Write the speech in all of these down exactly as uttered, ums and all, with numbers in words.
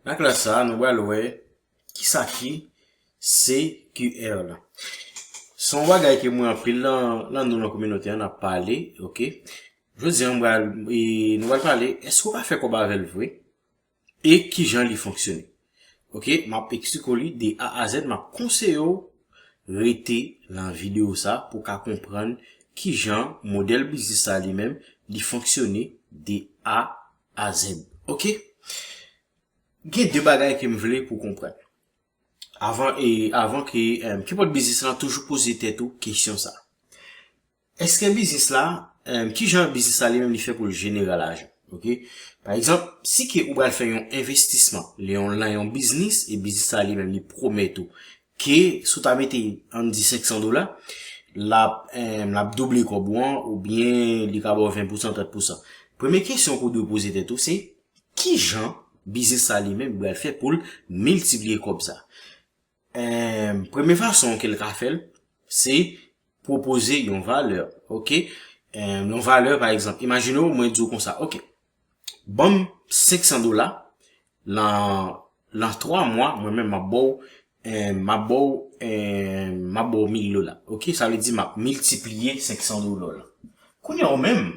Nan klas sa a, nou pral wè kisa ki C Q R la. Se yon bagay ke mwen anpil nan, nan nou nan kominote an ap pale, oke? Jodi a, nou pral, e, nou pral pale, èske w ka fè kòb avè l vre? E kijan li fonksyone? Oke, m ap eksplike w li de A a Z, m ap konseye w rete nan videyo sa pou w ka konprann kijan modèl biznis sa li menm li fonksyone de A a Z. Oke? Gen de bagay ke m vle pou w konprann. Avan, e, avan ke, em, kenpòt biznis lan toujou poze tèt ou kesyon sa. Èske biznis la, em, kijan biznis la li menm li fè pou l jenere lajan? Oke? Pa egzanp, si ke ou pral fè yon envestisman, li yon, nan yon biznis, e biznis la li menm li pwomèt ou ke si w ta mete, ann di senk san dola, l ap, em, l ap double kòb ou an, oubyen li ka ba w ven pousan, trant pousan. Premye kesyon ke w dwe poze tèt ou, se kijan biznis sa li menm pral fè pou l miltipliye kòb sa? Em, premye fason ke l ka fè l, se pwopoze yon valè, oke? Em, yon valè, pa egzanp, imajine w, mwen di w konsa, oke, ban m senk san dola, nan, nan twa mwa, mwen menm, m ap ba w, em, m ap ba w, em, m ap ba w mil dola, oke? Sa vle di m ap miltipliye senk san dola w lan. Kounye a, ou menm,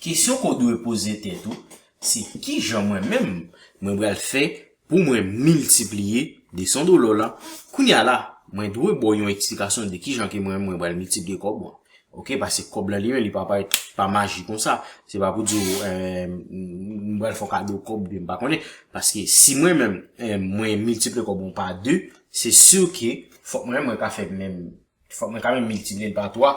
kesyon ke w dwe poze tèt ou, se kijan mwen menm, mwen pral fè pou mwen miltipliye de san dola w lan? Kounye a la, mwen dwe ba w yon eksplikasyon de kijan ke mwen, mwen pral miltipliye kòb mwen. Oke, paske kòb lan li menm, li pa parèt pa maji konsa. Se pa pou di w, eh, m pral fè w kado kòb, oubyen m pa konnen. Paske si mwen menm, eh, mwen miltipliye kòb mwen pa de, se si ke fòk mwen menm mwen ka fè menm, fòk mwen ka menm miltipliye l pa twa.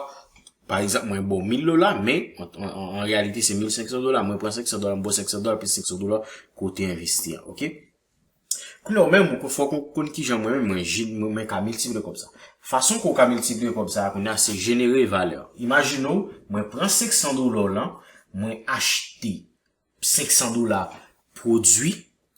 Pa egzanp, mwen ba w mil dola, men an, an, an, an reyalite se mil senk san dola. Mwen pran senk san dola, m ba w senk san dola, plis senk san dola ke w te envesti an, oke? Kounye a, ou menm, ou fòk ou konn kijan mwen menm, mwen, mwen, mwen ka miltipliye kòb sa. Fason ke w ka miltipliye kòb sa a, kounye a, se jenere valè. Imajine w, mwen pran senk san dola w lan, mwen achte senk san dola pwodui,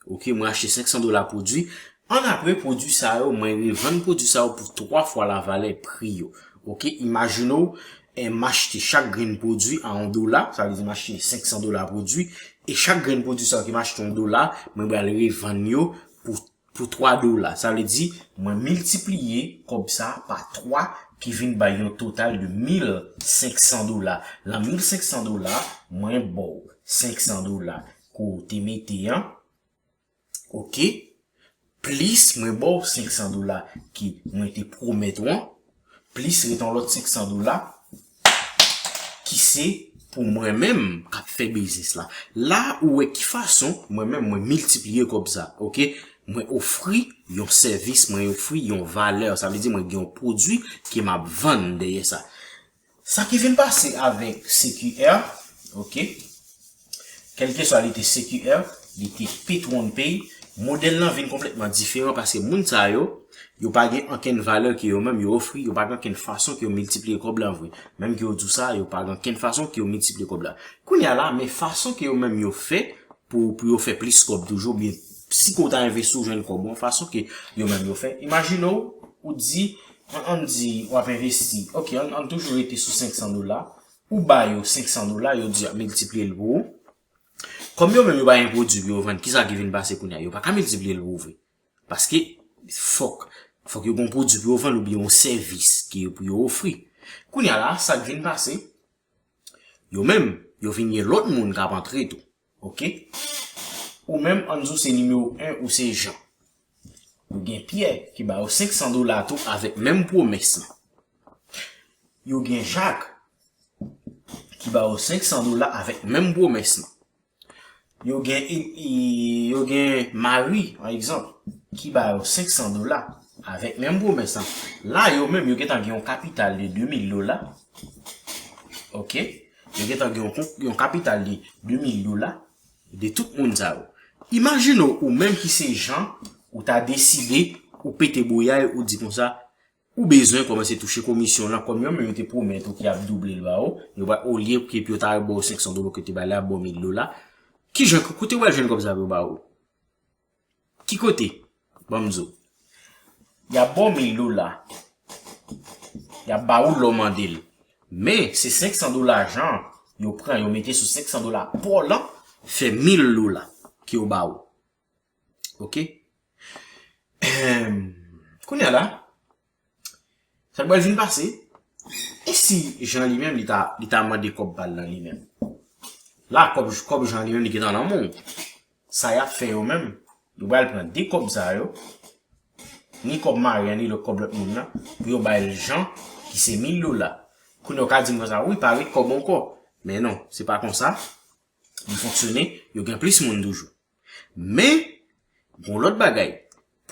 oke, mwen achte senk san dola pwodui. Annapre, pwodui sa yo, mwen revann pwodui sa yo pou twa fwa lavalè pri yo. Oke, imajine w, eh, m achte chak grenn pwodui a yon dola, sa vle di m achte senk san dola pwodui, e chak grenn pwodui sa yo ke m achte yon dola, mwen pral revann yo pou, pou twa dola. Sa vle di, mwen miltipliye kòb sa pa twa, ki vin bay yon total de mil senk san dola. Nan mil senk san dola, mwen ba w senk san dola ke w te mete an, oke, plis mwen ba w senk san dola ke mwen te pwomèt ou an, plis ret yon lòt senk san dola ki se pou mwen menm k ap fè biznis la. La, ou wè ki fason mwen menm mwen miltipliye kòb sa, oke? Mwen ofri yon sèvis, mwen ofri yon valè. Sa vle di mwen gen yon pwodui ke m ap vann dèyè sa. Sa ki vin pase avèk C Q R, oke? Kèlkeswa li te C Q R, li te P two One Pay, modèl lan vin konplètman diferan paske moun sa yo, yo pa gen ankenn valè ke yo menm yo ofri, yo pa gen ankenn fason ke yo miltipliye kòb lan vre. Menm ke yo di w sa, yo pa gen ankenn fason ke yo miltipliye kòb la. Kounye a la, men fason ke yo menm yo fè pou, pou yo fè plis kòb toujou, oubyen si ke w ta envesti, w jwenn kòb, yon fason ke yo menm yo fè. Imajine w, ou di, ann, ann di, w ap envesti. Oke, ann, ann toujou rete sou senk san dola. Ou ba yo senk san dola, yo di y ap miltipliye l pou ou. Kòm yo menm yo pa gen pwodui pou yo vann, kisa ki vin pase kounye a? Yo pa ka miltipliye l pou ou vre. Paske fòk, fòk yo gen yon pwodui pou yo vann oubyen yon sèvis ke yo pou yo ofri. Kounye a la, sa k vin pase, yo menm, yo vin gen lòt moun k ap antre tou. Oke? Ou menm, ann di w se nimewo en, ou se Jan. Yo gen Pyè ki ba yo senk san dola tou avèk menm pwomès lan. Yo gen Jak ki ba yo senk san dola avèk menm pwomès lan. Yo gen, e, e, yo gen Mari, pa egzanp, ki ba yo senk san dola avèk menm pwomès lan. La, yo menm, yo gentan gen yon kapital de de mil dola. Oke? Yo gentan gen yon, yon kapital de de mil dola de tout moun sa yo. Imajine w, ou menm ki se Jan, ou ta deside, ou pete bouyay, ou di konsa, ou bezwen kòmanse touche komisyon lan, kòm yo menm yo te pwomèt ou ki ap double l ba ou, yo pa, olye ke yo ta ba w senk san dola ke yo te bay la, ba w mil dola. Kijan, kote w al jwenn kòb sa pou yo ba ou? Ki kote? Ban m di w. Y ap ba w mil dola. Y ap ba ou lè w mande l. Men, se senk san dola Jan yo pran, yo mete sou senk san dola pa w lan, fè mil dola ke yo ba ou. Ok? Kounye a la, sa k pral vin pase, e si Jean li menm, li ta, li ta mande kòb pa l lan li menm? La, kòb, kòb Jean li menm, li gentan nan men w. Sa y ap fè yo menm, yo pral pran de kòb sa yo, ni kòb mari an, ni lòt kòb lòt moun nan, pou yo bay Jean, ki se mil dola. Kounye a w ka di m konsa, wi, pa ret kòb ankò. Men non, se pa konsa li fonksyone, yo gen plis moun toujou. Men, gon lòt bagay,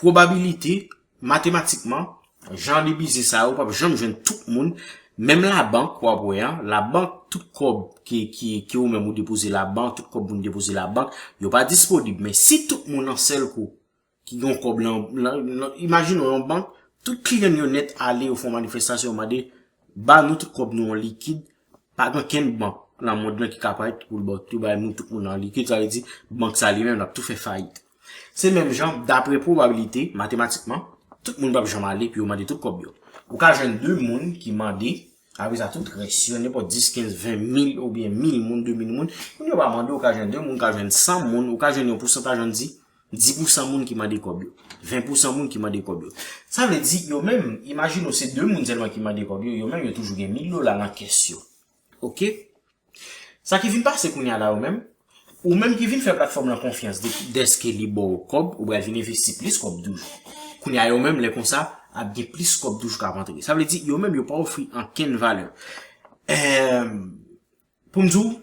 pwobabilite, matematikman, jan de biznis sa yo p ap janm jwenn tout moun, menm labank, w ap wè an, labank, tout kòb ki, ki, ki ou menm ou depoze labank, tout kòb moun depoze labank, yo pa disponib. Men si tout moun an sèl kou, ki gen yon kòb lan, lan, lan, imajine w yon bank, tout kliyan yo nèt ale, yo fè yon manifestasyon, yo mande, ba nou tout kòb nou an likid, pa gen kenn bank nan mond lan ki ka parèt pou l ba, pou bay nou tout moun an likid, sa vle di, bank sa li menm, l ap tou fè fayit. Se menm jan, dapre pwobabilite, matematikman, tout moun p ap janm ale pou yo mande tout kòb yo. Ou ka jwenn de moun ki mande, apre sa, tout rès yo, nenpòt dis, kenz, ven mil oubyen mil moun, de mil moun, moun yo pa mande, ou ka jwenn de moun, ou ka jwenn san moun, ou ka jwenn yon pousantaj, ann di, dis pousan moun ki mande kòb yo, ven pousan moun ki mande kòb yo. Sa vle di, yo menm, imajine w se de moun sèlman ki mande kòb yo, yo menm yo toujou gen mil dola nan kès yo. Ok? Sa ki vin pase kounye a la, ou menm, ou menm ki vin fè platfòm lan konfyans de, dèske li ba w kòb, ou pral vin envesti plis kòb toujou. Kounye a, yo menm, lè konsa, ap gen plis kòb toujou k ap antre. Sa vle di, yo menm, yo pa ofri ankenn valè. Em, pou m di w,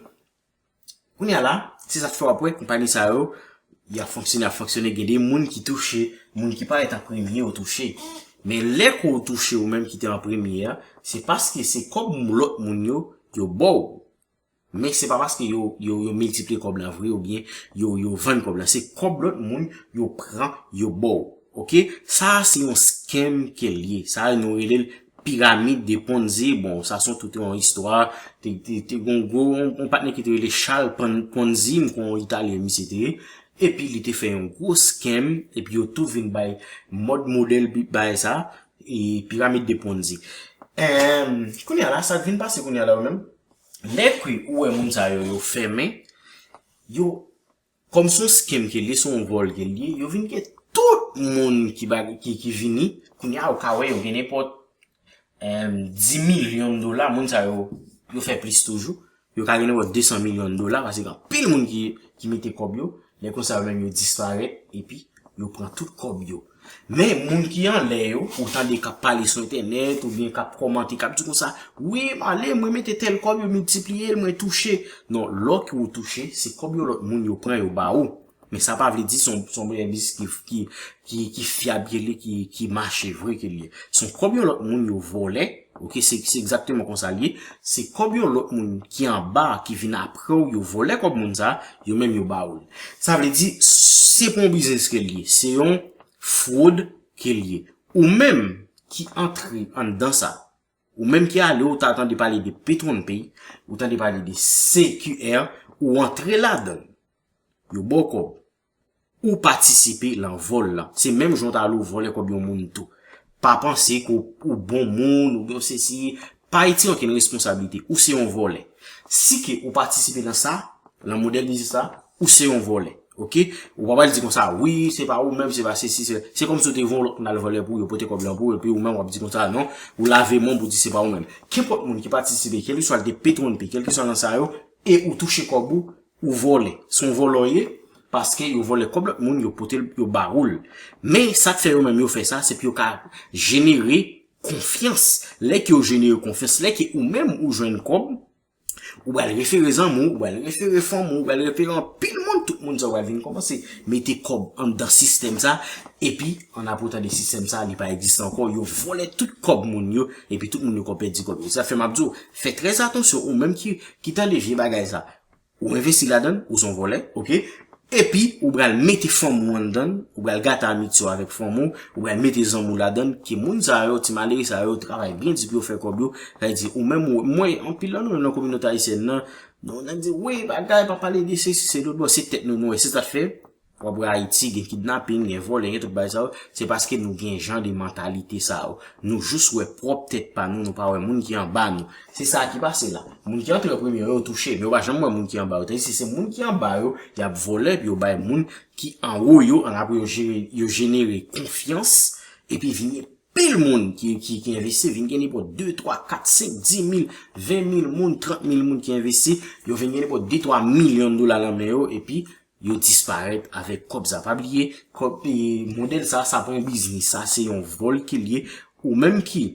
kounye a la, se sa k fè w ap wè, konpayi sa yo, y ap fonksyone, y ap fonksyone, gen de moun ki touche, moun ki parèt an premye yo touche. Men lè ke w touche, ou menm ki te an premye a, se paske se kòb lòt moun yo, yo ba w. Men se pa paske yo, yo, yo miltipliye kòb lan vre oubyen yo, yo vann kòb lan. Se kòb lòt moun yo pran, yo ba w. Ok? Sa a se yon scam ke l ye. Sa a nou rele l piramid de Ponzi. Bon, sa se tout yon istwa. Te, te, te gon gwo, yon, yon patnè ki te rele Charles Pon-, Ponzi, m kwè yon Italyen misye te ye. Epi li te fè yon gwo scam, epi yo tou vin bay mòd modèl bi-, bay sa, e piramid de Ponzi. Em, kounye a la, sa k vin pase kounye a la yo menm, lè ke ou wè moun sa yo, yo fèmen, yo, kòm se yon scam ke l ye, se yon vòl ke l ye, yo vin gen tout moun ki, ki, ki vini, kounye a, ou ka wè, yo gen nenpòt, em, dis milyon dola, moun sa yo, yo fè plis toujou, yo ka gen nenpòt de san milyon dola, paske gen anpil moun ki, ki mete kòb yo, lè konsa yo menm yo disparèt, epi yo pran tout kòb yo. Men moun ki anlè yo, ou tande k ap pale sou entènèt, oubyen k ap kòmante, k ap di konsa, wi, m ale, mwen mete tèl kòb, yo miltipliye l, mwen touche. Non, lè ke ou touche, se kòb yo lòt moun yo pran, yo ba ou. Men sa pa vle di se yon, se yon biznis ki, ki, ki, ki fyab ke li, ki, ki mache vre ke li ye. Se yon kòb yon lòt moun yo vòlè, ok, se, se egzakteman konsa li ye. Se kòb yon lòt moun ki anba, ki vin apre w, yo vòlè kòb moun sa, yo menm yo ba ou l. Sa vle di, se pa yon biznis ke li ye, se yon fwod ke li ye. Ou menm ki antre anndan sa, ou menm ki ale, ou ta tande pale de Petronpay, ou tande pale de C Q R, ou antre ladan l. Yo ba w kòb. Ou patisipe nan vòl lan. Se menm jan w ta ale w vòlè kòb yon moun tou. Pa panse ke w, ou bon moun, oubyen w sesi, pa retire okenn responsablite. Ou se yon vòlè. Si ke ou patisipe nan sa, nan modèl biznis sa, ou se yon vòlè. Ok? Ou pa pral di konsa, wi, se pa ou menm, se pa sesi, se, se kòmsi w te voye yon lòt moun al vòlè pou ou, yo pote kòb lan pou ou, epi ou menm w ap di konsa, non, ou lave men w pou di se pa ou menm. Kenpòt moun ki patisipe, kèlkeswa l te Petronpay, kèlkeswa nan sa yo, e ou touche kòb ou, ou vòlè. Se yon vòlè w ye, paske yo vòlè kòb lòt moun, yo pote l, yo ba ou l. Men sa k fè yo menm yo fè sa, se pou yo ka jenere konfyans. Lè ke yo jenere konfyans, lè ke ou menm ou jwenn kòb, ou pral refere zanmi w, ou pral refere fanmi w, ou pral refere anpil moun, tout moun sa yo pral vin kòmanse mete kòb anndan sistèm sa, epi an apre w tande sistèm sa, li pa egziste ankò, yo vòlè tout kòb moun yo, epi tout moun yo kò pèdi kòb yo. Sa fè m ap di w, fè trè atansyon, ou menm ki, ki tande vye bagay sa. Ou envesti ladan l, ou se yon vòlè, ok? Epi, ou pral mete fanmi w anndan l, ou pral gate amitye w avèk fanmi w, ou pral mete zanmi w ladan l, ke moun sa yo, ti malere sa yo, travay byen di pou yo fè kòb yo, sa vle di, ou menm, ou, m wè anpil nan nou, nan kominote ayisyèn nan, nou, nèg di, wi, bagay, pa pale de sesi, se lòt, bon, se tèt nou, nou wè, se sa k fè, W ap wè Ayiti, gen kidnapin, gen vòlè, gen tout bagay sa yo. Se paske nou gen jan de mantalite sa yo. Nou jis wè pwòp tèt pa nou, nou pa wè moun ki anba nou. Se sa ki pase la. Moun ki antre an premye yo, yo touche, men yo pa janm wè moun ki anba yo. Tandis se moun ki anba yo, y ap vòlè, epi yo bay moun ki anwo yo, an apre yo jere, yo jenere konfyans, epi vin gen pil moun ki, ki, ki envesti, vin gen nenpòt de, twa, kat, senk, dis mil, ven mil moun, trant mil moun ki envesti, yo vin gen nenpòt de, twa milyon dola nan men yo, epi yo disparèt avèk kòb sa. Pa bliye, kòb, e, modèl sa, sa pa yon biznis, sa se yon vòl ke l ye, ou menm ki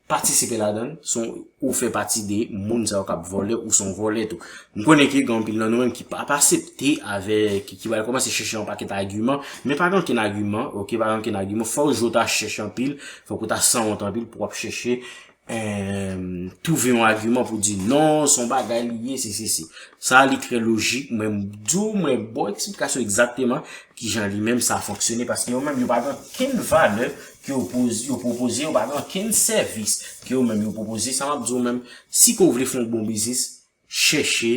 patisipe ladan l, se yon, ou fè pati de moun sa yo k ap vòlè, ou se yon vòlè tou. M konnen ke gen anpil nan nou menm ki p ap aksepte avèk, ki, ki pral kòmanse chèche yon pakèt agiman, men pa gen okenn agiman, oke, pa gen okenn agiman, fò w jwe ta chèche anpil, fòk ou ta sanwont anpil pou w ap chèche, em, twouve yon agiman pou di non, se yon bagay li ye, se, se, se. Sa li trè lojik, mwen m di w, mwen ba w eksplikasyon egzakteman kijan li menm sa fonksyone, paske yo menm yo pa gen okenn valè ke yo poz-, yo pwopoze, yo pa gen okenn sèvis ke yo menm yo pwopoze. Sa m ap di w menm, si ke w vle fè yon bon biznis, chèche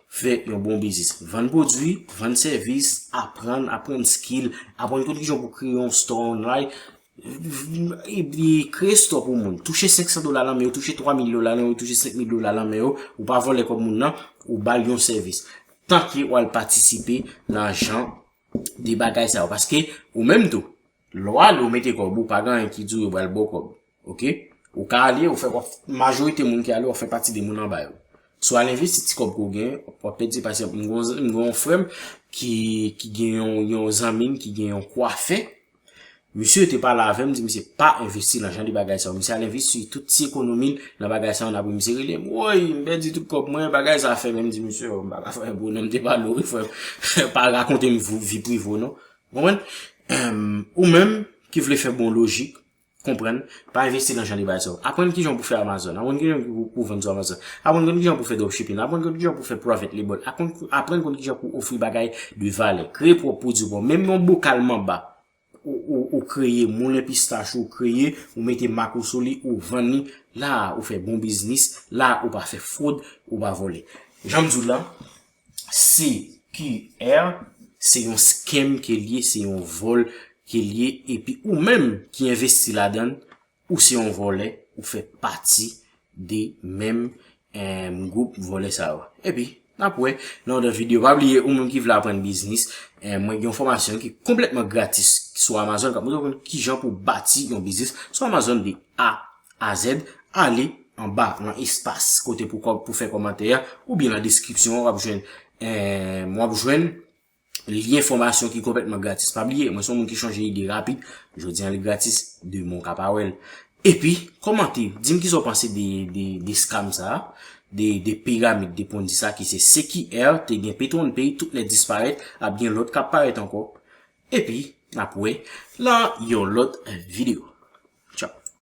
fè yon bon biznis. Vann pwodui, vann sèvis, aprann, aprann skill, aprann tout kijan pou kreye yon store online, e, e, kreye store pou moun. Touche senk san dola nan men yo, touche twa mil dola nan men yo, touche senk mil dola nan men yo, ou pa vòlè kòb moun nan, ou ba l yon sèvis. Tanke w al patisipe nan jan de bagay sa yo. Paske ou menm tou, lè w ale, ou mete kòb ou, pa gen anyen ki di w yo pral ba w kòb. Oke? Ou ka ale, ou fè, w ap, majorite moun ki ale, w ap fè pati de moun anba yo. Si w al envesti ti kòb ke w gen, w ap pèdi. Pa egzanp, m gen yon, m gen yon frè m ki, ki gen yon, yon zanmi m ki gen yon kwafè. Misye te pale avè m, di misye pa envesti nan jan de bagay sa yo. Misye al envesti tout ti ekonomi l nan bagay sa yo, n apre misye rele m, woy, m pèdi tout kòb mwen, bagay sa fè, men m di misye, oh, m pa ka fè pou non, m te pale w wi, frè m. Pa rakonte m vi, vi prive w non. Konprann? Em, ou menm ki vle fè bon lojik, konprann, pa envesti nan jan de bagay sa yo. Aprann kijan pou fè Amazon, aprann kijan pou, pou vann sou Amazon, aprann kijan pou fè dropshipping, aprann kijan pou fè private label, aprann, aprann kijan pou ofri bagay de valè, kreye pwòp pwodui pa w, menm yon bokal manba, ou, ou, ou kreye, moulen pistach ou kreye, ou mete mak ou sou li, ou vann li, la ou fè bon biznis, la ou pa fè fwod, ou pa vòlè. Jan m di w la, C Q R, se yon scam ke l ye, se yon vòl ke l ye, epi ou menm ki envesti ladan l, ou se yon vòlè, ou fè pati de menm, em, gwoup vòlè sa yo. Epi, n ap wè nan lòt videyo. Pa bliye, ou menm ki vle aprann biznis, em, mwen gen yon fòmasyon ki konplètman gratis sou Amazon, k ap montre w kijan pou bati yon biznis sou Amazon de A a Z. Ale anba nan espas kote pou kò-, pou fè kòmantè a, oubyen nan deskripsyon an, w ap jwenn, em, w ap jwenn lyen fòmasyon ki konplètman gratis. Pa bliye, mwen se yon moun ki chanje ide rapid. Jodi a li gratis, demen w ka pa wè l. Epi, kòmante, di m kisa w panse de, de, de scam sa a, de, de piramid, de Ponzi sa ki se C Q R, te gen Pay to Earn, tout nèt disparèt, ap gen lòt k ap parèt ankò. Epi, n ap wè nan yon lòt videyo.